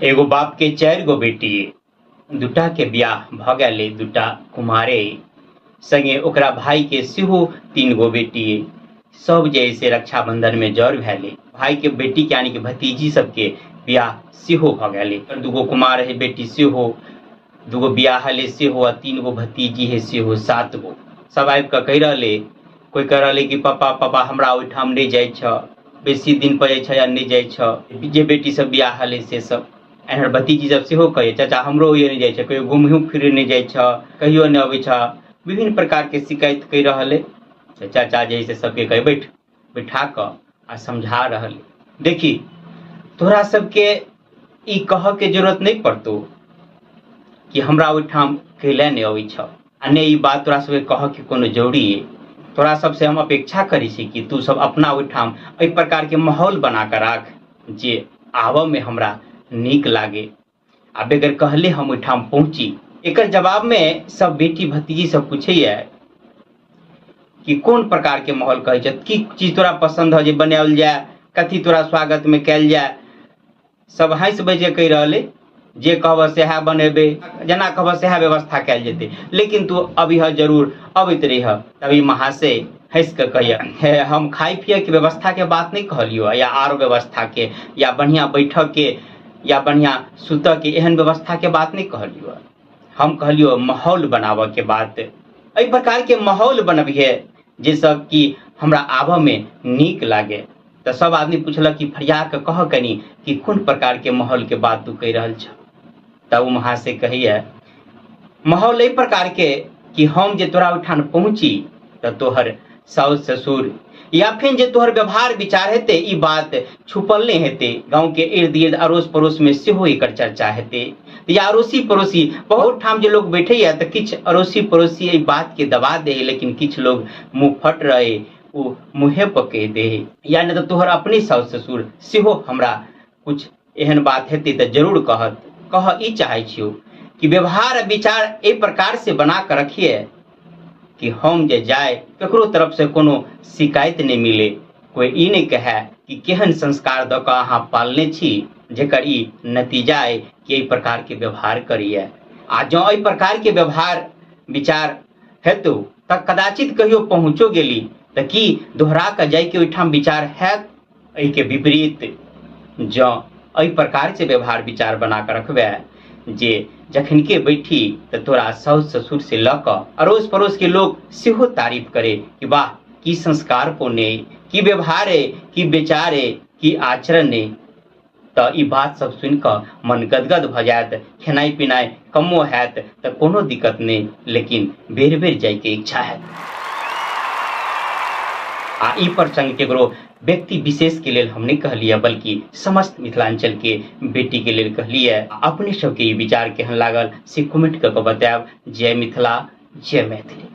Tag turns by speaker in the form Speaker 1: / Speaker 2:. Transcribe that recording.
Speaker 1: एगो बाप के चारि गो बेटी, दूटा के बियाह भऽ गेलै, दूटा कुमारे। संगे ओकरा भाई के सेहो 3 गो बेटी। सब जे से रक्षाबंधन में जर भेलै। भाई के बेटी के यानी कि भतीजी सबके बियाह सेहो भऽ गेलै। 2 गो कुमार है बेटी सेहो, 2 गो बियाह हलै सेहो, आ 3 गो भतीजी है सेहो, 7 गो। सब आबि कऽ कहि रहलै, कोइ कहि रहलै कि पापा पापा हमरा ओहिठाम नहि जाइ छऽ, बेसी दिन पर जाइ छऽ या नहि जाइ छऽ। जे बेटी सब बियाह हलै से सब एहन भतीजी सब सेहो कहै, चाचा हमरो ओहिए नहि जाइ छऽ, कहियो घुमहो फिरे नहि जाइ छऽ, कहियो नहि अबै छऽ, विभिन्न प्रकारके शिकायत कहि रहल अइ। तऽ चाचा जे है से सबके कहै बैठ, बैठा कऽ आ समझा रहल अइ, देखी तोहरा सबके ई कहऽके जरूरत नहि पड़तौ कि हमरा ओहिठाम कैले नहि अबै छऽ, आ नहि ई बात तोरा सबके कहऽके कोनो जरूरी अइ। तोरा सबसँ हम अपेक्षा करै छी कि तू सब अपना ओहिठाम एहि प्रकारके माहौल बना कऽ राख जे आबऽमे हमरा नीक लागे आ बगैर कहले हम ओहिठाम पहुँची। एकर जवाबमे सब बेटी भतीजी सब पूछैए कि कोन प्रकारके माहौल कहै छै, की चीज तोरा पसन्द हो जे बनाओल जाय, कथी तोरा स्वागतमे कयल जाय। सब हँसि बाजि कऽ कहि रहल अइ, जे कहबह सएह बनेबै, जेना कहबह सएह व्यवस्था कयल जेतै, लेकिन तू अबिह जरूर, अबैत रहिह। तभी महाशय हँसि कऽ कहैए, हे हम खाइ पियैके व्यवस्थाके बात नहि कहलियौ, या आरो व्यवस्थाके, या बढ़िआँ बैठऽके, या बढ़िआँ सुतऽके एहन व्यवस्थाके बात नहि कहलियौ, हम कहलियौ माहौल बनाबऽके बात। एहि प्रकारके माहौल बनबिहे जाहिसँ कि हमरा आबऽमे नीक लागे। तऽ सब आदमी पुछलक कि फरिया कऽ कह कनी कि कोन प्रकारके माहौलके बात तू कहि रहल छह। तऽ ओ महाशय कहैए, माहौल एहि प्रकारके कि हम जे तोरा ओहिठाम पहुँची तऽ तोहर साउस ससुर या फिर जे तोहर व्यवहार विचार हेतै ई बात छुपल नहि हेतै, गाँवके इर्द गिर्द अड़ोस पड़ोसमे सेहो एकर चर्चा हेतै। या अड़ोसी पड़ोसी बहुत ठाम जे लोग बैठैए तऽ किछु अड़ोसी पड़ोसी एहि बातके दबा दै, लेकिन किछु लोग मुँह फट रहै ओ मुँहे पर कहि दे, या नहि तऽ तोहर अपने साउस ससुर सेहो हमरा कुछ एहन बात हेतै तऽ जरूर कहत। कह ई चाहै छियौ कि व्यवहार आ विचार एहि प्रकार से बना कऽ रखिए कि हम जे जाय ककरो तरफ से कोनो शिकायत नहि मिले, कोइ ई नहि कहै कि केहन संस्कार दऽ कऽ अहाँ पालने छी जेकर ई नतीजा अइ कि एहि प्रकारके व्यवहार करैए। आ जँ एहि प्रकारके व्यवहार विचार हेतौ तऽ कदाचित कहियो पहुँचो गेली तऽ की दोहरा कऽ जाइके ओहिठाम विचार हैत? एहिके विपरीत जँ एहि प्रकारके व्यवहार विचार बना कऽ रखबै जे जखनके बैठी तऽ तोरा साउस ससुरसँ लऽ कऽ अड़ोस पड़ोसके लोक सेहो तारीफ करे कि वाह की संस्कार पौने, की व्यवहार अइ, की विचार अइ, की आचरण अइ, तऽ ई बात सब सुनि कऽ मन गदगद भऽ जायत। खेनाइ पिनाइ कमो हैत तऽ कोनो दिक्कत नहि, लेकिन बेर बेर जाइके इच्छा हैत। आ ई प्रसंग केकरो व्यक्ति विशेष के लेल हम नहि कहलियै, बल्कि समस्त मिथिलांचल के बेटी के लेल कहलियै। अपने सबके ई विचार केहन लागल से कमेंट कऽ कऽ बतायब। जय मिथिला, जय मैथिली।